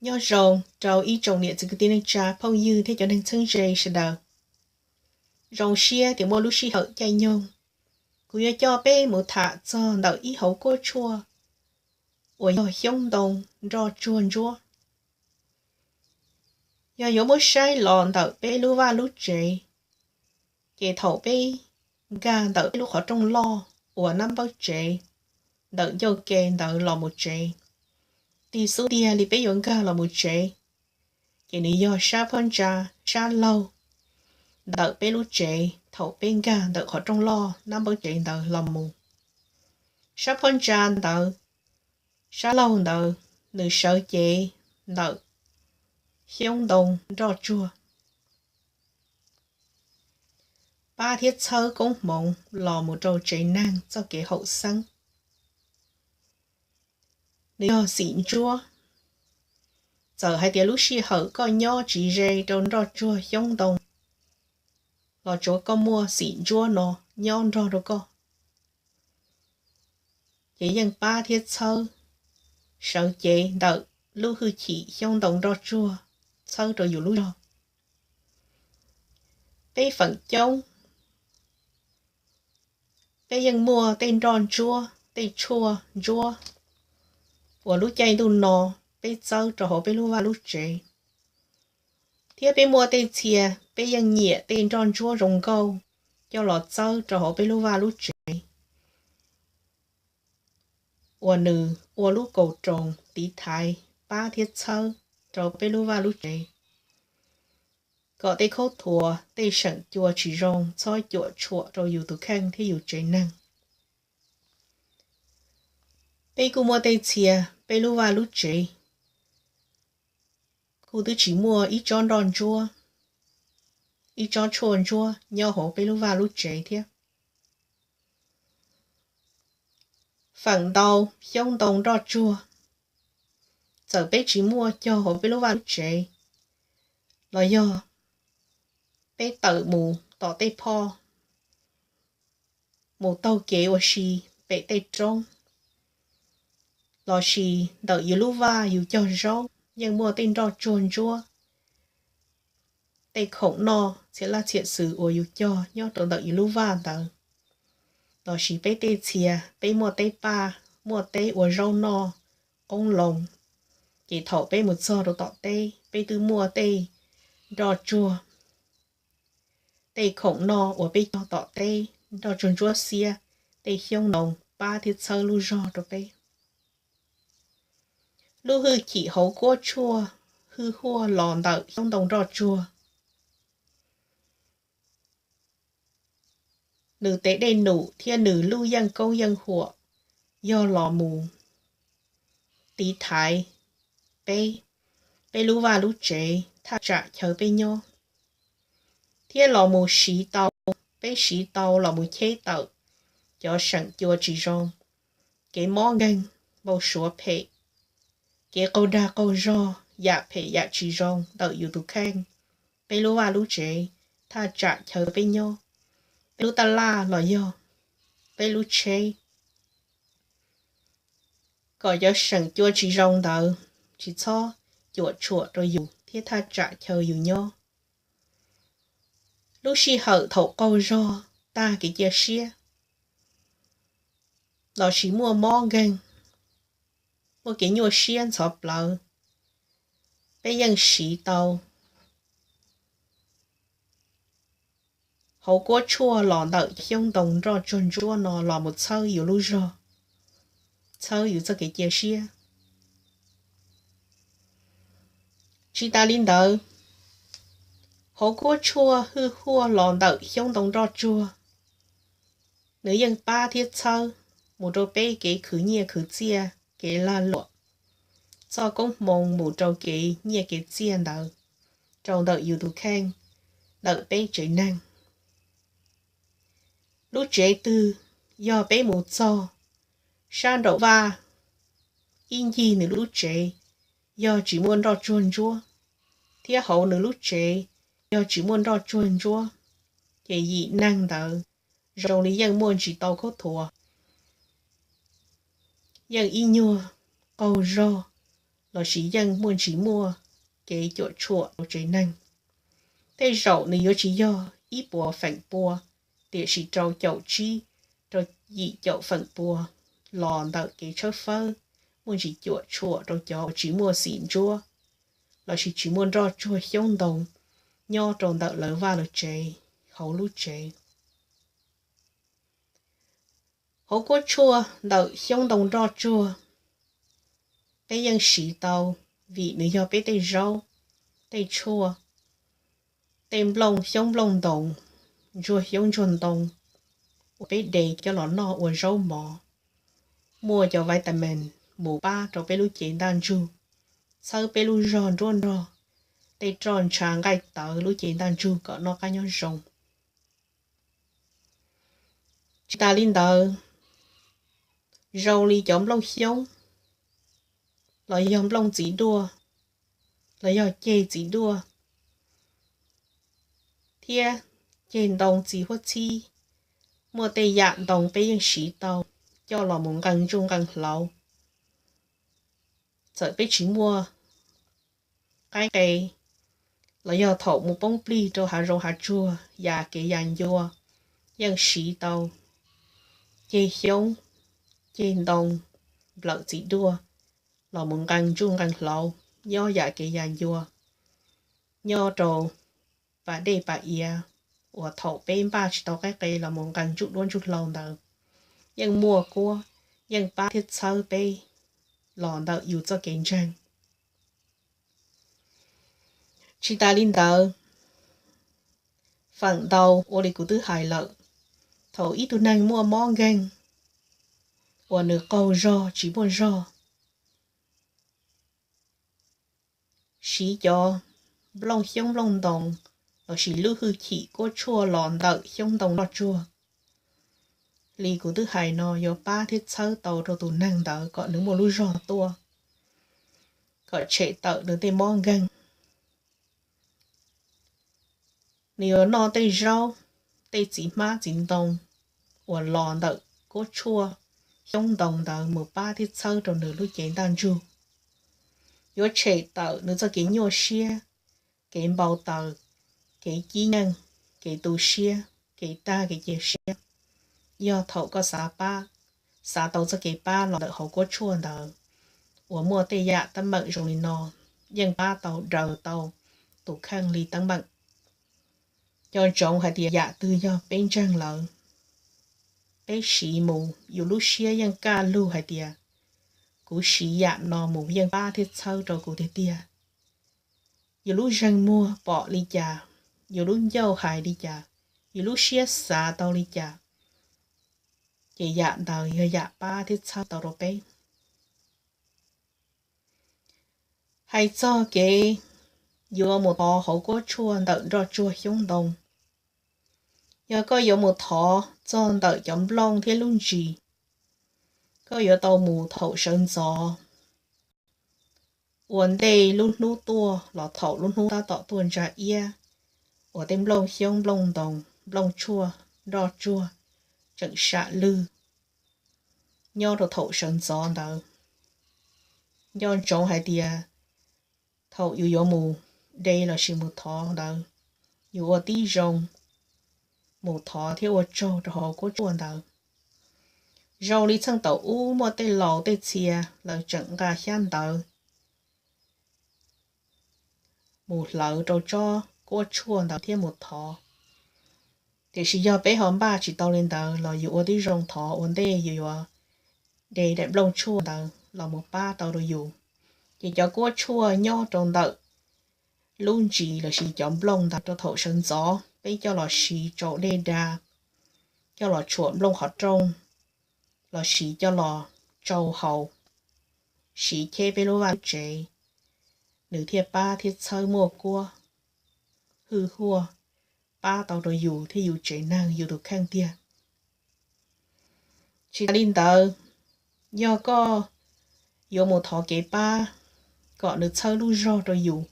Nyob zoo rau ib tsoom niam txiv kwv tij neej tsa phooj ywg thiab cov neeg txheeb ze sawv daws. Zoo siab tias muaj lub sij hawm caij nyoog, kuv yuav coj peb mus tham txog ntawm ib hauv kuab tshuaj uas yog xyoob ntoo nroj tsuag ntsuab. Yog yuav muab saib los ntawm peb lub vaj lub tsev, ces thaum peb nkag ntawm peb lub qhov rooj loj uas nab npawb tsev, ntawm ncauj ke ntawd los mus tsev, tig xub ntiag li peb yuav nkag los mus tsev, ces nws yog sab phab ntsa, sab laug ntawm peb lub tsev thaum peb nkag ntawm qhov rooj loj nab npawb tsev ntawd los mus. Sab phab ntsa ntawd, sab laug ntawd, nws sawv cev ntawm xyoob ntoo nroj tsuag. Pab thiab txhawb koob hmoov los mus rau tsev neeg txoj kev haum xeeb. Nws yog xim ntsuab. Txawm hais tias lub sij hawm koj nyob tsis ze rau nroj tsuag xyoob ntoo, los tsuav koj muaj xim ntsuab no nyob nrog rau koj, ces yeej pab thiab txhawb sawv cev ntawm lub hwj chim xyoob ntoo nroj tsuag txhawb rau yus lub zog. Peb feem coob, peb yeej muaj tej nroj ntsuab, tej tshuaj ntsuab uas lub caij ntuj no peb txawb rau hauv peb lub vaj lub tsev. Thiab peb muaj tej txhia, peb yeej nyiam tej nroj ntsuab zoo nkauj coj los txawb rau hauv peb lub vaj lub tsev, uas nws ua lub kaus roos tiv thaiv pab thiab txhawb rau peb lub vaj lub tsev, kom tej khaub thuas, tej seem cua tsis zoo txhob cuam tshuam rau yus tus kheej thiab yus tsev neeg. Peb kuj muaj tej txhia, peb lub vaj lub tsev kuj twb tsis muaj ib tsob nroj ntsuab, ib tsob tshuaj ntsuab nyob hauv peb lub vaj lub tsev thiab. Feem ntau xyoob ntoo nroj tsuag, txawm peb tsis muaj cog hauv peb lub vaj lub tsev, los yog peb tawm mus tom tej phoj, mus taug kev ua si pem tej roob, lossis ntawm yus lub vaj yus cog zaub yeej muaj tej nroj tsuag ntsuab, tej khoom noj txhia laj txhia xwm uas yus cog nyob rau ntawm yus lub vaj ntawd. Lossis peb tej txhia, peb muaj teb paj, muaj teb ua zaub noj qoob loo, ces thaum peb mus txog rau tom teb, peb twb muaj tej nroj tsuag, tej khoom noj uas peb cog tom teb, nroj tsuag ntsuab xiab, tej xyoob ntoo pab thiab txhawb lub zog rau peb. Lub hwj chim hauv kuab tshuaj hwj huaj los ntawm xyoob ntoo nroj tsuag. Nws tes dej num thiab nws lub yeej koob yeej huam yog los mus tiv thaiv peb, peb lub vaj lub tsev, thaj tsam chaw peb nyob, thiab los mus siv tau, peb siv tau los mus cheb tawm cov seem cua tsis zoo, kev mob nkeeg, npau suav phem, kev qaug dag qaug zog, yam phem yam tsis zoo ntawm yus tus kheej, peb lub vaj lub tsev, thaj tsam chaw peb nyob, peb lub taj laj los yog peb lub tsheb, kom cov seem cua tsis zoo ntawd tsis txhob cuam tshuam rau yus thiab thaj tsam chaw yus nyob. Lub sij hawm thaum qaug zog, tag kev cia siab, lossis muaj mob nkeeg, muaj kev nyuaj siab ntxhov plawv, peb yeej siv tau hauv kuab tshuaj los ntawm xyoob ntoo nroj tsuag ntsuab no los mus txhawb yus lub zog, txhawb yus txoj kev cia siab. Tsis tas li ntawd, hauv kuab tshuaj hwj huaj los ntawm xyoob ntoo nroj tsuag, nws yeej pab thiab txhawb mus rau peb kev khwv nyiaj khwv txiaj, kev lag luam, txoj koob hmoov mus rau kev nyiaj kev txiaj ntawd rau ntawm yus tus kheej, ntawm peb tsev neeg. Lub tsev twg yog peb mus txog sab nraum vaj, ib ncig nws lub tsev yog tsis muaj nroj tsuag ntsuab, thiab hauv nws lub tsev yog tsis muaj nroj tsuag ntsuab, ces yim neeg ntawd zoo li yeej muaj tsis tau khaub thuas, yeej ib nyuag qaug zog, lossis yeej muaj ntsis muaj kev cuam tshuam rau tsev neeg. Tej zaum nws yuav tsis yog ib puas feem pua, tiam sis rau caum tsib, rau yim caum feem pua los ntawm kev tshawb fawb, muaj ntsis cuam tshuam rau cov uas tsis muaj xim ntsuab lossis tsis muaj nroj tsuag xyoob ntoo nyob rau ntawm lawv vaj lawv tsev, hauv lub tsev. Hauv kuab tshuaj ntawm xyoob ntoo nroj tsuag, peb yeej siv tau, vim nws yog peb tej zaub, tej tshuaj, tej nplooj xyoob nplooj ntoos, ntsuag xyoob ntsuag ntoo uas peb de coj los noj ua zaub mov, muaj cov vitamin mus pab rau peb lub cev ntaj ntsug, txhawb peb lub zog nruab nrog, tej roj ntsha nqaij tawv lub cev ntaj ntsug kom noj qab nyob zoo. Tsis tas li ntawd, zoo li cov nplooj xyoob, los yog nplooj txiv duaj, los yog ceg txiv duaj, thiab ceg ntoo txiv huab txhib, muaj tej yam ntoo peb yeej siv tau coj los mus nqee ntsuj nqee hlauv. Txawm peb tsis muaj qaib qe, los yog thaum mus poob plig rau hav zoov hav tsuag yam kev yam ncua, yeej siv tau ceg xyoob, ceg ntoo, nplawm txiv duaj los mus nqee ntsuj nqee hlauv nyob yam kev yam ncua, nyob rau pas dej pas iav uas thaum peb npaj tsis tau qaib qe los mus nqee ntsuj duab ntsuj hlauv ntawd, yeej muaj kuab, yeej pab thiab txhawb peb los ntawm yus txoj kev ntseeg. Tsis tas li ntawd, feem ntau ua li kuv twb hais lawm, thaum ib tug neeg muaj mob nkeeg uas nws qaug zog tsis muaj zog, siv cov nplooj xyoob nplooj ntoos lossis lub hwj chim kuab tshuaj los ntawm xyoob ntoo nroj tsuag li kuv twb hais no yuav pab thiab txhawb tau rau tus neeg ntawd kom nws muaj lub zog tuaj, kom tshem tawm nws tej mob nkeeg. Nws yuav noj tej zaub, tej txiv hmab txiv ntoo uas los ntawm kuab tshuaj xyoob ntoo ntawd mus pab thiab txhawb rau nws lub cev ntaj ntsug, yuav tshem tawm nws txoj kev nyuaj siab, kev npau taws, kev cib nyeej, kev tu siab, kev tag kev cia siab. Yog thaum koj xav pab, xav tau txoj kev pab los ntawm hauv kuab tshuaj ntawd uas muaj tej yam teeb meem zoo li no, yeej pab tau daws tau tus kheej li teeb meem. Nco ntsoov hais tias yam twg yog peb ntseeg lawm, peb siv mus yus lub siab yeej kaj lug hais tias kuv siv yam no mus yeej pab thiab txhawb rau kuv tiag tiag. Yus lub zeeg muag pom li cas, yus lub ncauj hais li cas, yus lub siab xav tau li cas, ces yam ntawd yog yam pab thiab txhawb tau rau peb. Hais txog kev yuav mus thov hauv kuab tshuaj ntawm nroj tsuag xyoob ntoo, yog koj yuav mus thov txog ntawm cov nplooj thiab lub ntsis, koj yuav tau mus thaum sawv ntxov, ua ntej lub hnub tuaj los thaum lub hnub tab tom tuaj ntsa iab, uas tej nplooj xyoob nplooj ntoos nplooj tshuaj nroj tsuag tseem sam lwg nyob rau thaum sawv ntxov ntawd. Nco ntsoov hais tias thaum yus yuav mus de lossis mus thov ntawd, yus ua tib zoo mus thov thiab ua tsaug rau hauv kuab tshuaj ntawd. Zoo li txheej thaum ub muaj tej laus tej txhia lawv tseem nqa xyab ntawv mus hlawv rau tsob kuab tshuaj ntawd thiab mus thov. Tiam sis yog peb ho npaj tsis tau li ntawd los yus ua tib zoo thov ua ntej yus yuav de daim nplooj tshuaj ntawd los mus pab tau rau yus. Ces cov kuab tshuaj nyob rau ntawm lub ntsis lossis cov nplooj ntawd rau thaum sawv ntxov peb coj los siv tsau dej da, coj los tshuam nplooj qhov rooj, lossis coj los tsau haus, siv cheb peb lub vaj lub tsev, nws thiaj pab thiab txhawb muaj kuab hwj huaj, pab tau rau yus thiab yus tsev neeg yus tus kheej tiag. Tsis tas li ntawd, yog koj yuav mus thov kev pab kom nws txhawb lub zog rau yus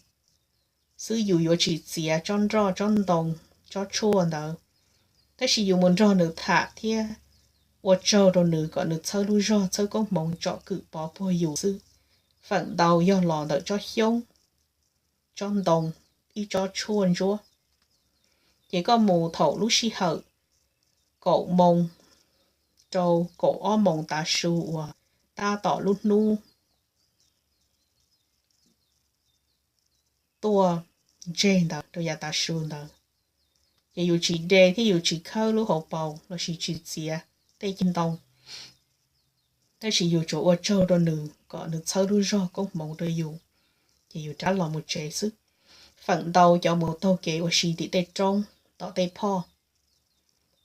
xwb, yus yuav tsis txiav tsob nroj tsob ntoo tsob tshuaj ntawd, tab sis yus mus nrog nws tham thiab ua tsaug rau nws kom nws txhawb lub zog txhawb koob hmoov tsom kwm pov puag yus xwb, feem ntau yog los ntawm tsob xyoob, tsob ntoo, ib tsob tshuaj ntsuab. Ces koj mus thaum lub sij hawm kaum moos rau kaum ob moos tav su uas tab tom lub hnub tuaj ntseg ntawd rau yav tav su ntawd, ces yus tsis de thiab yus tsis khawb lub hauv paus lossis tsis txiav tej ceg ntoo, tab sis yus tsuas ua tsaug rau nws kom nws txhawb lub zog koob hmoov rau yus, ces yus rov los mus tsev xwb. Feem ntau cov mus taug kev ua si tim tej roob, tom tej phoj,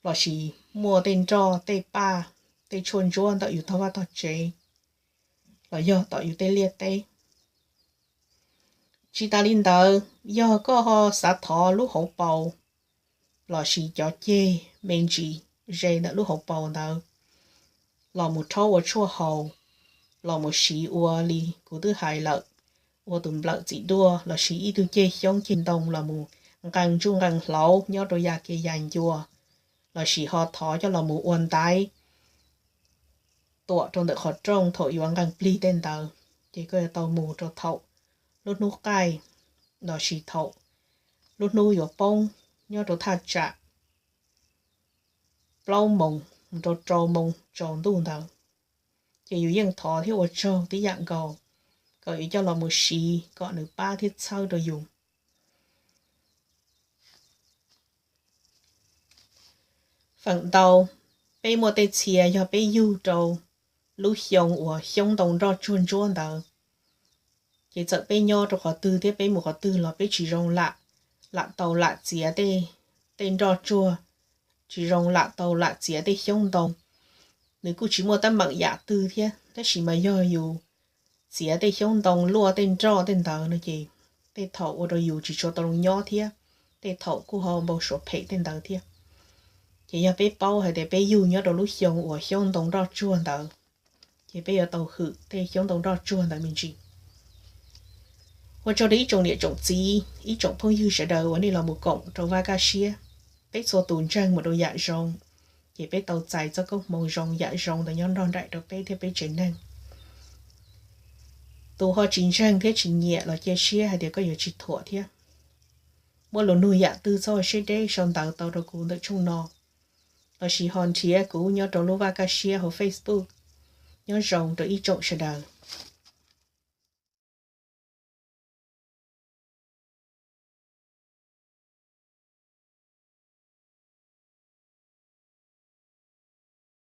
lossis muaj tej nroj tej paj, tej tshuaj ntsuab ntawm yus tog vaj tog tsev, los yog tom yus tej liaj teb. Tsis tas li ntawd, yog koj ho xav thov lub hauv paus lossis cov ceg me ntsis ze ntawm lub hauv paus ntawd los mus rhaub ua tshuaj haus, los mus siv ua li kuv twb hais lawm, ua tus nplawm txim duaj lossis ib tug ceg xyoob ceg ntoo los mus nqee ntsuj nqee hlauv nyob rau yam kev yam ncua, lossis ho thov coj los mus ua ntaiv tuam rau ntawm qhov rooj thaum yuav nqee plig tej ntawd, ces koj yuav tau mus rau thaum lub hnub qaij lossis thaum lub hnub yuav poob nyob rau thaj tsam plaub moos mus rau rau moos tsaus ntuj ntawd. Ces yus yeej thov thiab ua tsaug tib yam nkaus kom yuav coj los mus siv kom nws pab thiab txhawb rau yus. Feem ntau peb muaj tej txhia yog peb yug rau lub xyoo uas xyoob ntoo nroj tsuag ntsuab ntawd, ces txawm peb nyob rau qhov twg thiab peb mus qhov twg los peb tsis zoo lam, lam tau lam txiav tej nroj tsuag, tsis zoo lam tau lam txiav tej xyoob ntoo. Nws kuj tsis muaj teeb meem yam twg thiab, tab sis mas yog yus txiav tej xyoob ntoo luaj tej nroj tej ntawd no ces tej thaum ua rau yus tsis tshua tau zoo nyob thiab, tej thaum kuj ho npau suav phem tej ntawd thiab. Ces yog peb paub hais tias peb yug nyob rau lub xyoo uas xyoob ntoo nroj tsuag ntawd, ces peb yuav tau hwm tej xyoob ntoo nroj tsuag ntawd me ntsis. Ua tsaug rau ib tsoom niam tsoom txiv, ib tsoom phooj ywg sawv daws uas nej los mus koom rau Vaj Kaj Siab. Peb txhua tus ntseeg mus rau yam zoo, ces peb tau txais txoj koob hmoov zoo yam zoo ntawd nyob nrog nraim rau peb thiab peb tsev neeg. Tus ho tsis ntseeg thiab tsis nyiam los cia siab hais tias koj yuav tsis thuam thiab. Muaj lus nug yam twg txhob siab deb sau ntawv tau rau kuv ntawm tshooj no, lossis ho nrhiav kuv nyob rau lub Vaj Kaj Siab hauv Facebook. Nyob zoo rau ib tsoom sawv daws.